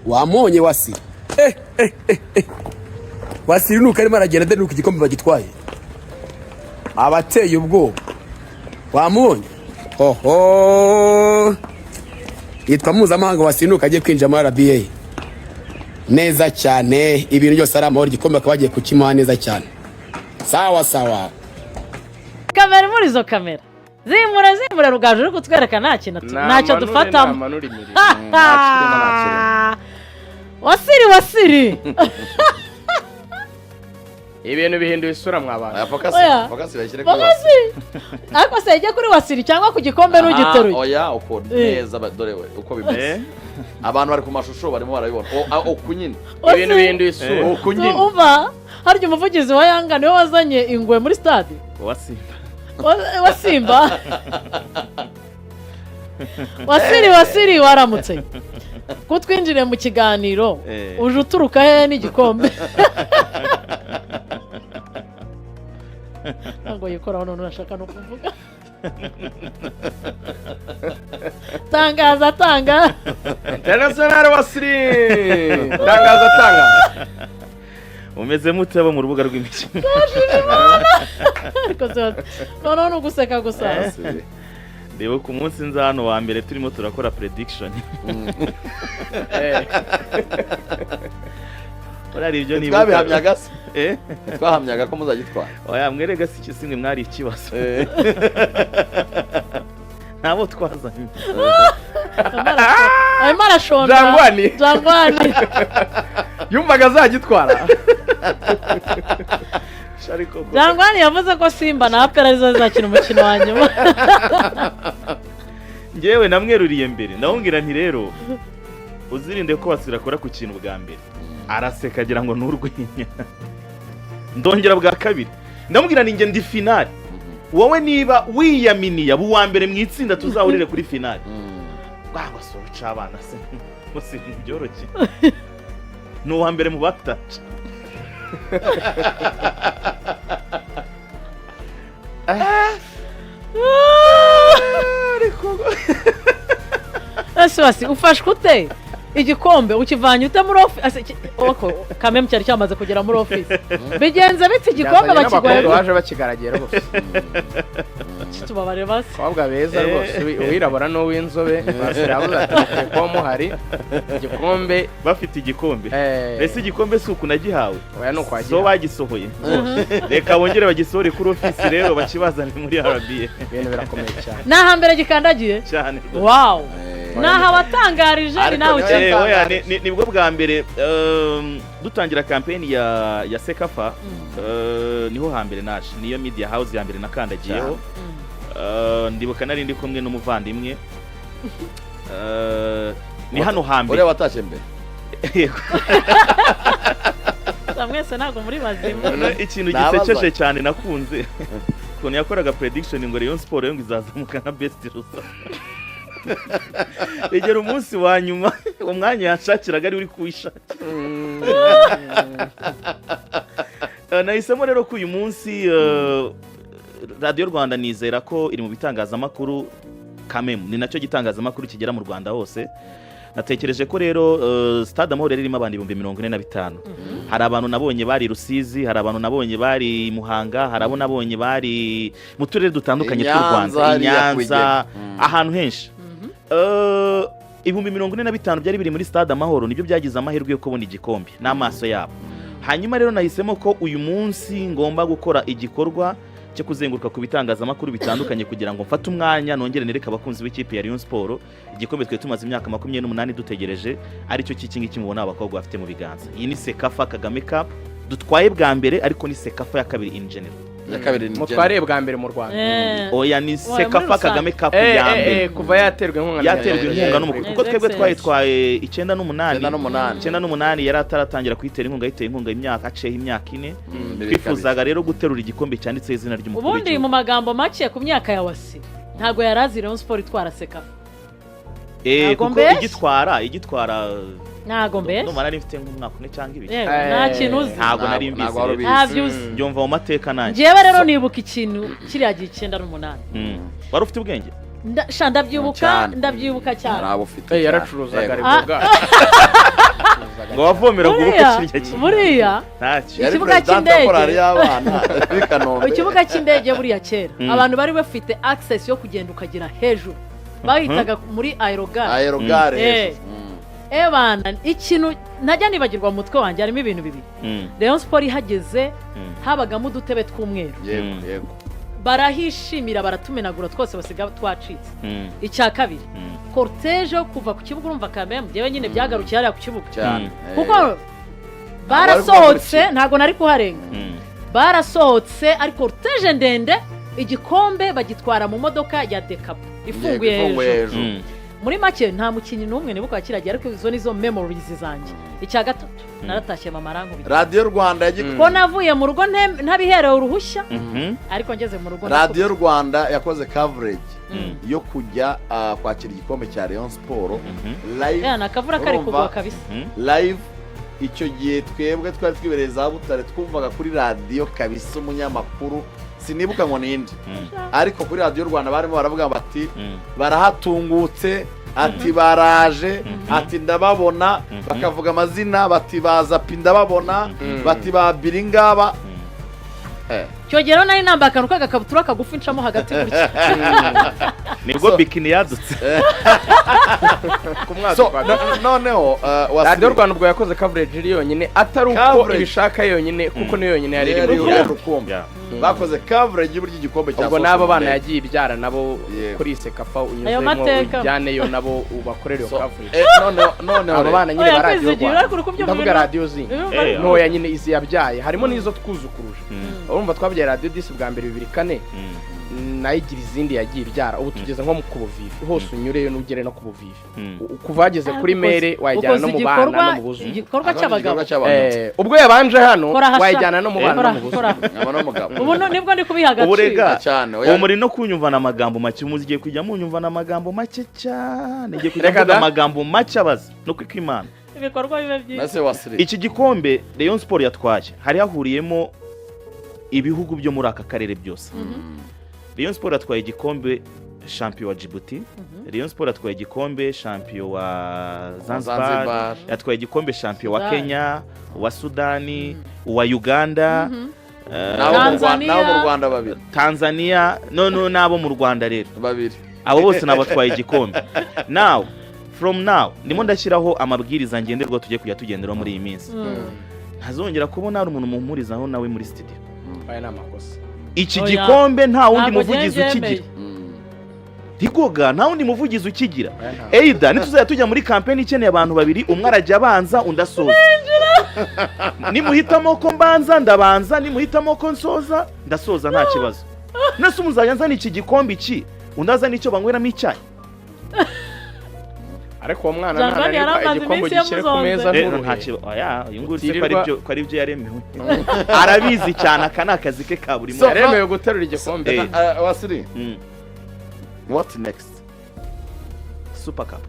Wamubonye Wasi? Eh, eh, eh, eh. Wasiri nuko arimo aragenda dore nuko igikombe bagitwaye, abateye ubwoba. Wamubonye? Oho, yitwa mpuzamahanga Wasiri, nuko agiye kwinjira muri RBA neza cyane, ibintu byose ari amahoro, igikombe bakaba bagiye kukimuha neza cyane. Sawa sawa. Kamera muri izo kamera, zimura zimura, Rugaju uri kutwereka nta kintu ntacyo dufatamo. Namanura imirimo. Ntakirimo, ntakirimo. Wasiri, Wasiri. Ibintu bihinduye isura mwa bantu. Aya, focus. Oya. Focus bayishyire kuri Wasiri, ariko se ijye kuri Wasiri cyangwa ku gikombe n'ugiteruye? Aha, oya, uko Eh. neza dore we uko bimeze, abantu bari ku mashusho barimo barabibona. Uku nyine. Ibintu bihinduye isura. Uku nyine. Umva, harya umuvugizi wa Yanga niwe wazanye ingwe muri stade? Wa Simba. Wa Simba. Wasiri, Wasiri, waramutse ko twinjiriye mu kiganiro. Eh. Uje uturuka hehe n'igikombe? Ntabwo yikoraho none urashaka no kuvuga. Tangaza, tanga. International Wasiri, tangaza, tangaza. Umeze mute abo mu rubuga rw'imikino? Ariko noneho ni uguseka gusa. Reba ku munsi nza hano wa mbere turimo turakora prediction. Buriya ibyo nibuka. Twabihamyaga se? Eh? Twahamyaga ko muzagitwara. Oya, mwerega si simwe mwari ikibazo, ntabo twazanye. Arimo arashonda. Jangwani. Jangwani. Yumvaga azagitwara. Ariko koko. Jangwani yavuze ko Simba na APR arizo zizakina umukino wa nyuma. Njyewe namweruriye mbere, ndamubwira nti: "Rero uzirinde ko Wasiri akora ku kintu bwa mbere." Araseka agira ngo ni urwenya. Ndongera bwa kabiri ndamubwira ni njye ndi finale, wowe niba wiyaminiye aba uwa mbere mu itsinda, tuzahurire kuri finale. Wangwa si uca abana se ngo si ibintu byoroshye, ni uwa mbere mu bataje. Ese wasi ufashwe ute? Igikombe ukivanye ute muri ofisi? Kameme cyari cyamaze kugera muri ofisi, bigenze bite? Igikombe Byazanye bakiguhaye? n'abakobwa baje bakigaragiye rwose. Tubabarire basi. Abakobwa beza rwose, uwirabura n'uw'inzobe. Wasiri yavuze ati: "Mukwiye kuba muhari, igikombe." Bafite igikombe. Eh. Ese igikombe si uku nagihawe? Oya, ni ukwagira. So bagisohoye, reka bongere bagisohore kuri ofisi rero, bakibazane muri RBA. Ibintu birakomeye cyane. Ni ahambere gikandagiye. Cyane. Wow, ni aha watangarije, ni Ariko nawe niwe ukina. Eh, oya, nibwo bwa mbere dutangira kampeni ya CECAFA, niho hambere naje, niyo media house ya mbere nakandagiyeho. Ndibuka nari ndi kumwe n'umuvandimwe. Ni hano hambere. Uriya watashye mbere. Yego. Mwese ntabwo muri bazima. Noneho ikintu Nabaza. gisekeje cyane nakunze ukuntu yakoraga prediction ngo Rayon Sport yo ngo izazamuka na Best Rusa, egera umunsi wa nyuma umwanya yashakiraga ari uri kuwishakira. Nahisemo rero ko uyu munsi Radiyo Rwanda nizera ko iri mu bitangazamakuru kamemu, ni nacyo gitangazamakuru kigera mu Rwanda hose. Natekereje ko rero Stade Amahoro yari irimo abantu 45,000. Hari abantu nabonye bari Rusizi, hari abantu nabonye bari Muhanga, hari abo nabonye bari mu turere dutandukanye I tw'u Nyanza, Rwanda, i hariya ku Nyanza, Igera. Ahantu henshi. 45,000 byari biri muri Stade Amahoro nibyo byagize amahirwe yo kubona igikombe n'amaso yabo. Hanyuma rero nahisemo ko uyu munsi ngomba gukora igikorwa cyo kuzenguruka ku bitangazamakuru bitandukanye kugira ngo mfate umwanya nongere nereke abakunzi b'ikipe ya Rayon Sport igikombe twari tumaze imyaka 28 dutegereje, aricyo cy'iki ngiki mubona abakobwa bafite mu biganza. Iyi ni CECAFA Kagame Cup dutwaye bwa mbere, ariko ni CECAFA ya kabiri in general. Ya kabiri ni Mutwariye bwa mbere mu Rwanda? Eh. Oya, ni muri CECAFA rusange. Kagame Cup Eh, ya eh, mbere. kuva yaterwa inkunga na Yaterwa inkunga n'umukuru, kuko His twebwe Excellency. twayitwaye 98. 98. 98 yari ataratangira kuyitera inkunga, yiteye inkunga imyaka aciyeho imyaka 4. Twifuzaga rero guterura igikombe cyanditseho izina ry'umukuru Ubundi w'igihugu. mu magambo make, ku myaka ya Wasi ntabwo yari azi Rayon Sport itwara CECAFA. Eh, Ntabwo kuko mbeshya. igitwara Ntabwo mbeshya. ndumva nari mfite nk'umwaka umwe cyangwa 2. Yewe, nta kintu uzi. Ntabwo nari mbizi Ntabwo wari rero. ubizi. Ntabyo uzi. Mbyumva mu mateka nanjye. Njyewe rero nibuka ikintu kiriya gihe, 98. Wari ufite ubwenge. Sha, ndabyibuka. Cyane. Ndabyibuka cyane. Ntabwo ufite Eh, yaracuruzaga cyane. aribwo bwato. Ngo wavomeraga ubukwe Buriya kirya kintu. Buriya Ntacyo. Yari Ikibuga perezidante wa cy'indege. korali y'abana w'i Kanombe. Ikibuga cy'indege buriya kera, abantu bari bafite access yo kugenda ukagera hejuru, bahitaga muri aérogare. Aérogare hejuru. Ebana, ikintu ntajya nibagirwa mu mutwe wanjye, harimo ibintu bibiri. Rayon Sport ihageze, habagamo udutebe tw'umweru. Yego. Yego. Barahishimira, baratumenagura twose, basiga twacitse. Icya kabiri, cortège yo kuva ku kibuga, urumva kameme, njyewe nyine byagarukiye hariya ku kibuga, Cyane. Kuko Wari barasohotse, kuba ntabwo nari kuharenga. Barasohotse ari cortège ndende, igikombe bagitwara mu modoka ya DEKAPO ifunguye Yego, ifunguye hejuru. hejuru. Muri make, nta mukinnyi n'umwe nibuka wakiragiye, ariko izo nizo memories zanjye. Icya gatatu, naratashye, mama arankubita. Radiyo Rwanda Ko navuye mu rugo ntabiherewe uruhushya, ariko ngeze mu rugo Radiyo Rwanda yakoze coverage yo kujya kwakira igikombe cya Rayon Sport live. Ya, ni akavura kari Urumva? kugwa kabisa. Live. Icyo gihe twebwe twari twibereye za Butare, twumvaga kuri radiyo kabisa umunyamakuru, sinibuka ngo ninde, ariko kuri Radiyo Rwanda barimo baravuga bati barahatungutse, ati baraje, ati ndababona, bakavuga amazina, bati baza pi ndababona, bati ba biringaba. Icyo gihe rero nari nambaye akantu k'agakabutura kagufi ncamo hagati gutya. Nibwo So- bikini yadutse. Ku mwaka So kwa noneho Radiyo Rwanda ubwo yakoze coverage iri yonyine, atari uko Coverage. ibishaka yonyine, kuko niyo yonyine yari iri yari mu gihugu. rukumbi. Yeah. Bakoze coverage y'uburyo igikombe cya Ubwo sohotse n'abo mu bana ndege. yagiye ibyara nabo, Yego. kuri CECAFA Ayo unyuzemo mateka. ujyaneyo nabo ubakorere iyo So, coverage. noneho Abo rero, bana nyine Oya, ba Radiyo kwizigira, Rwanda, ariko uri kubyumva ndavuga ibintu- radiyo zindi ntoya nyine, izi yabyaye, harimo n'izo twuzukuruje. Urumva twabyaye Radiyo Dix bwa mbere 2004, nayo igira izindi yagiye ibyara. Ubu tugeze nko ku Buvivi hose, unyureyo n'ugere no ku Buvivi. Kuva wageze kuri mere, wayijyana no Ukoze mu bana no igikorwa mu buzu. igikorwa Akaba cy'abagabo. igikorwa cy'abagabo. Ubwo yabanje hano, Kora hasha. wayijyana no mu bana Kora, no mu buzu. kora. Nkaba n'umugabo. Ubu nibwo ndi kubiha agaciro. Uburega. Cyane, oya. Ubu muri no kunyumvana amagambo make, mugiye kujya munyumvana amagambo make cyane, ngiye kujya Reka mvuga da. amagambo make abaza no kwiko Imana. Ibikorwa bibe byiza. Nase wasiri. Iki gikombe Rayon Sport yatwaye, hari hahuriyemo ibihugu byo muri aka karere byose. Rayon Sport yatwaye igikombe champion wa Djibouti, Rayon Sport yatwaye igikombe champion wa Zanzibar, Zanzibar. yatwaye igikombe champion wa Sudan. Kenya, wa Sudani, uwa Uganda, N'abo mu Rwanda- Tanzania. n'abo mu Rwanda babiri. Tanzania, none n'abo mu Rwanda rero. Babiri. Abo bose nabatwaye igikombe. Now, from now, ndimo ndashyiraho amabwiriza ngenderwaho tugiye kujya tugenderaho muri iyi minsi. Ntazongera kubona hari umuntu mumpurizaho nawe muri studio. Aya ni amakosa. Iki Oya. gikombe nta wundi Ntabwo muvugizi njye ukigira. mbyemeye. Rigoga, nta wundi muvugizi ukigira. Aya nta- Either nituzajya tujya muri kampeni ikeneye abantu babiri, umwe arajya abanza, undi asoza. Nimuhitamo ko mbanza, ndabanza; nimuhitamo ko nsoza, ndasoza, nta kibazo. Nese umuzajya nzana iki gikombe iki, undi azana icyo banyweramo icyayi? Ariko uwo mwana Jangwani ntananirwa, yari amaze igikombe iminsi gishyire ku yamuzonze. meza Rero nta nturuhe. kibazo. Oya, uyu nguyu se ko ari Utirirwa- byo, ko ari byo yaremewe, arabizi cyane, aka ni akazi ke ka buri munsi. Yaremewe guterura igikombe. Wasiri, what next? Super Cup.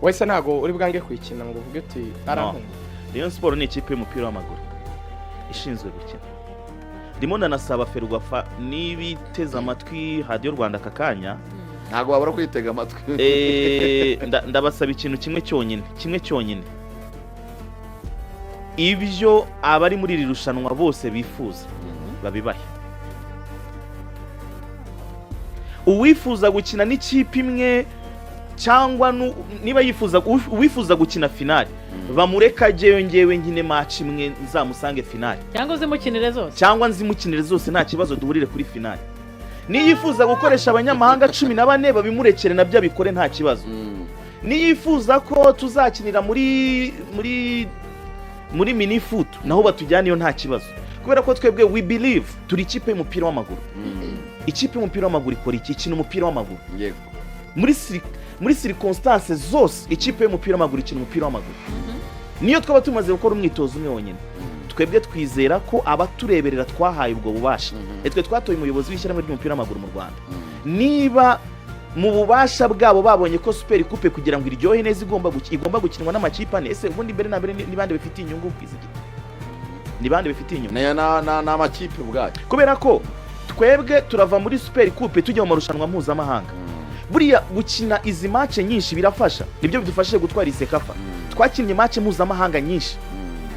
Wese ntabwo uri bwange kuyikina ngo uvuge uti arankunga. Rayon Sport ni ikipe y'umupira w'amaguru ishinzwe gukina. Ndimo ndanasaba FERWAFA n'ibiteze amatwi Radiyo Rwanda aka kanya. Ntabwo wabura kwitega amatwi. Ndabasaba ikintu kimwe cyonyine, kimwe cyonyine: ibyo abari muri iri rushanwa bose bifuza babibahe. Uwifuza gukina n'ikipe imwe cyangwa niba yifuza, uwifuza gukina finale, bamureka ajyeyo, ngewe nkine match imwe, nzamusange finale. Cyangwa uzimukinire zose. Cyangwa nzimukinire zose, nta kibazo, duhurire kuri finale. Niyifuza gukoresha abanyamahanga 14, babimurekere, nabyo abikore, nta kibazo. Niyifuza ko tuzakinira muri mini-foot, naho batujyana iyo, nta kibazo, kubera ko twebwe we believe turi ikipe y'umupira w'amaguru. Ikipe y'umupira w'amaguru ikora iki? Ikina umupira w'amaguru. Muri circonstance zose, ikipe y'umupira w'amaguru ikina umupira w'amaguru, niyo twaba tumaze gukora umwitozo umwe wonyine. Twebwe twizera ko abatureberera twahaye ubwo bubasha. Twe twatoye umuyobozi w'ishyirahamwe ry'umupira w'amaguru mu Rwanda. Niba mu bubasha bwabo babonye ko Super Coupe, kugira ngo iryohe neza, igomba gukinwa n'amakipe ane, ese ubundi mbere na mbere ni bande bifitiye inyungu kwizigita? Ni bande bifitiye inyungu? Ni amakipe ubwayo. Kubera ko twebwe turava muri Super Coupe tujya mu marushanwa mpuzamahanga. Buriya gukina izi match nyinshi birafasha, nibyo bidufashije gutwara iyi CECAFA. Twakinnye match mpuzamahanga nyinshi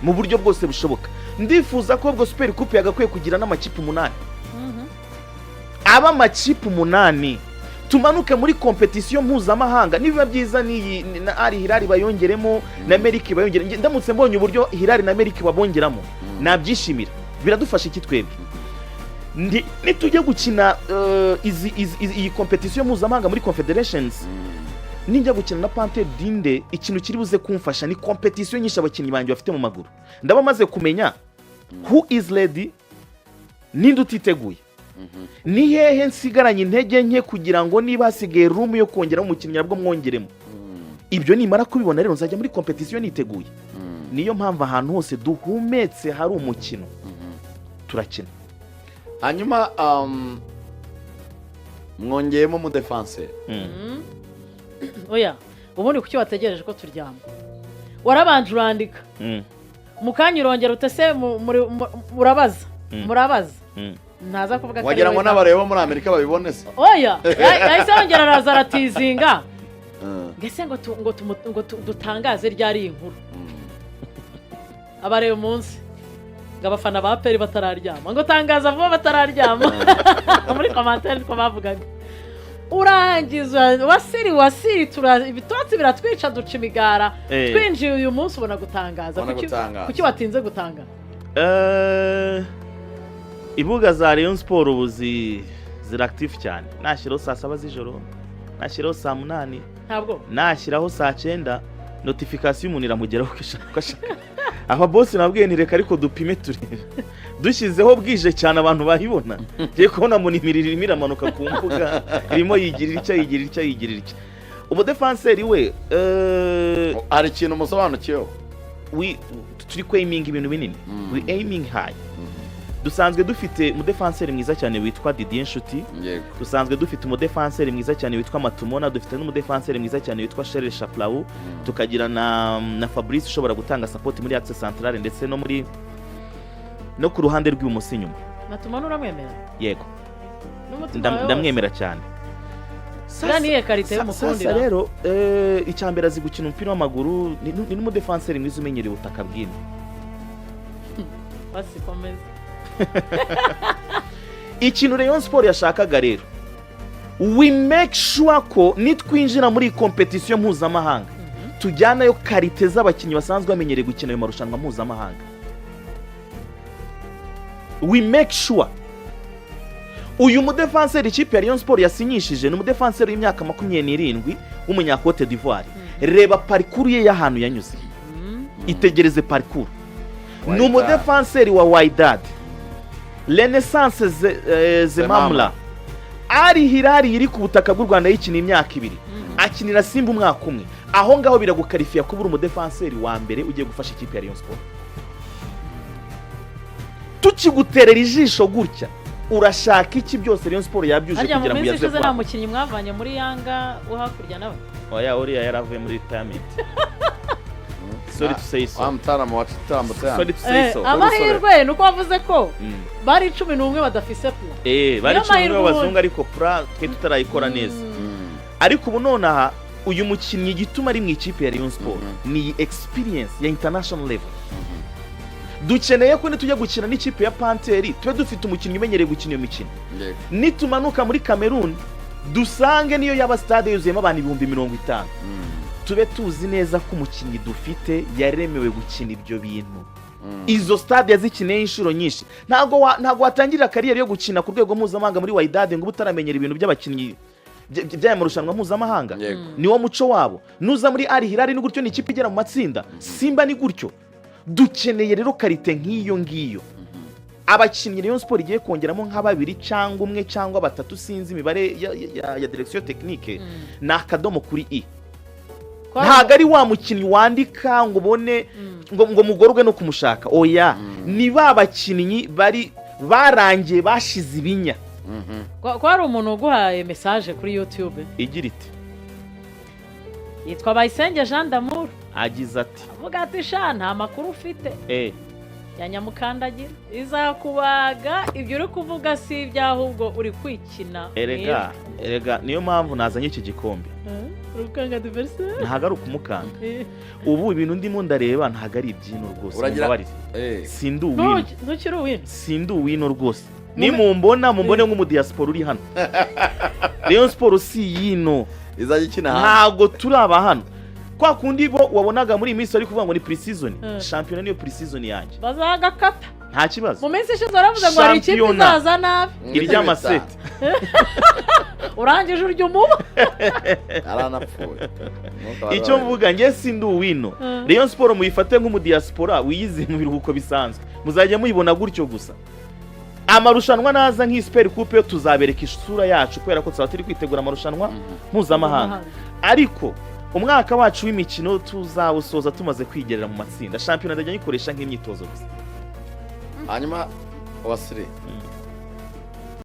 mu buryo bwose bushoboka. Ndifuza ko ubwo Super Coupe yagakwiye kugira n'amakipe 8, aba amakipe 8, tumanuke muri compétition mpuzamahanga. Nibiba byiza n'iyi na Al Hilal bayongeremo, na Merrikh bayongere. Njye ndamutse mbonye uburyo Hilal na Merrikh babongeramo nabyishimira. Biradufasha iki twebwe? Nitujya gukina iyi compétition mpuzamahanga muri Confederations, ninjya gukina na Panthère Dinde, ikintu kiri buze kumfasha ni compétition nyinshi abakinnyi banjye bafite mu maguru. Ndaba maze kumenya who is ready, ninde utiteguye, ni hehe nsigaranye intege nke, kugira ngo niba hasigaye room yo kongeramo umukinnyi nabwo mwongeremo. Ibyo nimara kubibona rero, nzajya muri compétition niteguye. Niyo mpamvu ahantu hose duhumetse hari umukino turakina. Hanyuma mwongeyemo umudefanseri. Oya, ubundi kuki wategereje ko turyama? Warabanje urandika, mu kanya urongera utese murabaza, murabaza. Ntaza kuvuga ko ari Wagira ngo we. n'abareba muri Amerika babibone se? Oya, yahise yongera araza aratizinga ngese ngo dutangaze ryari iyi nkuru. Abareba umunsi ngo abafana ba APR batararyama, ngo tangaza vuba batararyama. Muri commentaire niko bavugaga. Urangiza wasiri wasiri ibitotsi biratwica, duca imigara. Twinjiye uyu munsi ubona gutangaza. Ubona gutangaza. Kuki watinze gutangaza? Imbuga za Rayon Sport ubu ziri active cyane. Nashyiraho saa 7 z'ijoro, nashyiraho saa 8, Ntabwo. nashyiraho saa 9, notification umuntu iramugeraho uko ishaka, uko ashaka. Aba boss nabwiye nti reka ariko dupime turebe, dushyizeho bwije cyane abantu bayibona. Ngiye kubona mbona imiriro irimo iramanuka ku mbuga, irimo yigirira icyo yigirira, icyo yigirira icyo. Umudefanseri we Hari ikintu musobanukiweho? Turi kwaiminga ibintu binini. We aiming high. Dusanzwe dufite umudefanseri mwiza cyane witwa Didier Nshuti. Dusanzwe dufite umudefanseri mwiza cyane witwa Matumona, dufite n'umudefanseri mwiza cyane witwa Sherere Chaplaou, tukagira na Fabrice ushobora gutanga support muri axe centrale ndetse no muri no ku ruhande rw'ibumoso inyuma. Matumona uramwemera? Yego. N'umutima wawe wose? Ndamwemera cyane. Uriya niyo qualité Sasa y'umukundira. rero icya mbere azi gukina umupira w'amaguru, ni n'umudefanseri mwiza umenyereye ubutaka bw'ino. Basi komeza. Ikintu Rayon Sport yashakaga rero, we make sure ko nitwinjira muri iyi compétition mpuzamahanga tujyanayo qualité z'abakinnyi basanzwe bamenyereye gukina ayo marushanwa mpuzamahanga. We make sure uyu mudefanseri ikipe ya Rayon Sport yasinyishije ni umudefanseri w'imyaka 27 w'umunyakote d'Ivoire. Reba parcours ye y'ahantu yanyuze, itegereze parcours. Ni Wydad. umudefanseri wa Wydad, Renaissance Zemamra, Al Hilal iri ku butaka bw'u Rwanda yikina imyaka 2, akinira Simba umwaka umwe. Aho ngaho biragukarifiya kuba uri umudefanseri wa mbere ugiye gufasha ikipe ya Rayon Sport. Tukiguterera ijisho gutya, urashaka iki? Byose Rayon Sport yabyuje Harya mu kugira ngo minsi yaze ishize nta vuba. mukinnyi mwavanye muri Yanga wo hakurya nawe? Oya, uriya yari avuye muri retirement, sorry to say so. Wa mutaramu watambutse hano. Sorry to say so. Amahirwe ni uko wavuze ko bari 11 badafise plan. Bari Niyo 11 mahirwe b'abazungu, ubundi. ariko plan twe tutarayikora neza. Ariko ubu nonaha uyu mukinnyi igituma ari mu ikipe ya Rayon Sport ni iyi experience ya international level. Dukeneye ko nitujya gukina n'ikipe ya Panthère tube dufite umukinnyi umenyereye gukina iyo mikino. Nitumanuka muri Cameroon dusange niyo yaba stade yuzuyemo abantu 50,000, tube tuzi neza ko umukinnyi dufite yaremewe gukina ibyo bintu, izo stade yazikineye inshuro nyinshi. Ntabwo watangirira carrière yo gukina ku rwego mpuzamahanga muri Wydad ngo ube utaramenyera ibintu by'abakinnyi by'aya marushanwa mpuzamahanga. Niwo muco wabo. Nuza muri Al Hilal ni gutyo, ni ikipe igera mu matsinda. Simba ni gutyo. Dukeneye rero qualité nk'iyo ngiyo. Abakinnyi Rayon Sport igiye kongeramo nka babiri cyangwa umwe cyangwa batatu, sinzi imibare ya direction technique, ni akadomo kuri i. Ntabwo ari wa mukinnyi wandika ngo ubone ngo mugorwe no kumushaka, oya, ni ba bakinnyi bari barangiye bashize ibinya. Ko hari umuntu uguhaye message kuri YouTube Igira iti? Yitwa Bayisenge Jean d'Amour. Agize ati? Avuga ati: "Sha, nta makuru ufite." Ya nyamukandagira izakubaga. Ibyo uri kuvuga si iby'ahubwo uri kwikina. Erega, erega niyo mpamvu nazanye iki gikombe. Uri gukanga adversaire. Ntabwo ari ukumukanga. Ubu ibintu ndimo ndareba ntabwo ari ibyino rwose. Uragira- Mumbabarire, sindi uwino. Ntukiri uwino. Sindi uwino rwose. Nimumbona, mumbone nk'umudiyasipora uri hano. Rayon Sport si yino. Izajya ikina hanze. Ntabwo turi aba hano. Kwa kundi bo wabonaga muri iyi minsi bari kuvuga ngo ni pre-season, shampiyona niyo pre-season yanjye. Bazagakata. Nta kibazo. Mu minsi ishize baravuze ngo hari ikipe Shampiyona. izaza nabi. Iryamasete. Urangije urya umuba. Aranapfuye. Umwuka wari Icyo wabaye. mvuga, njye sindi uwino. Rayon Sport muyifate nk'umudiyasipora wiyize mu biruhuko bisanzwe, muzajya muyibona gutyo gusa. Amarushanwa naza nk'iyi Super Coupe yo tuzabereka isura yacu, kubera ko tuzaba turi kwitegura amarushanwa mpuzamahanga. Ariko umwaka wacu w'imikino tuzawusoza tumaze kwigerera mu matsinda. Shampiyona ndajya nyikoresha nk'imyitozo gusa. Hanyuma Wasiri,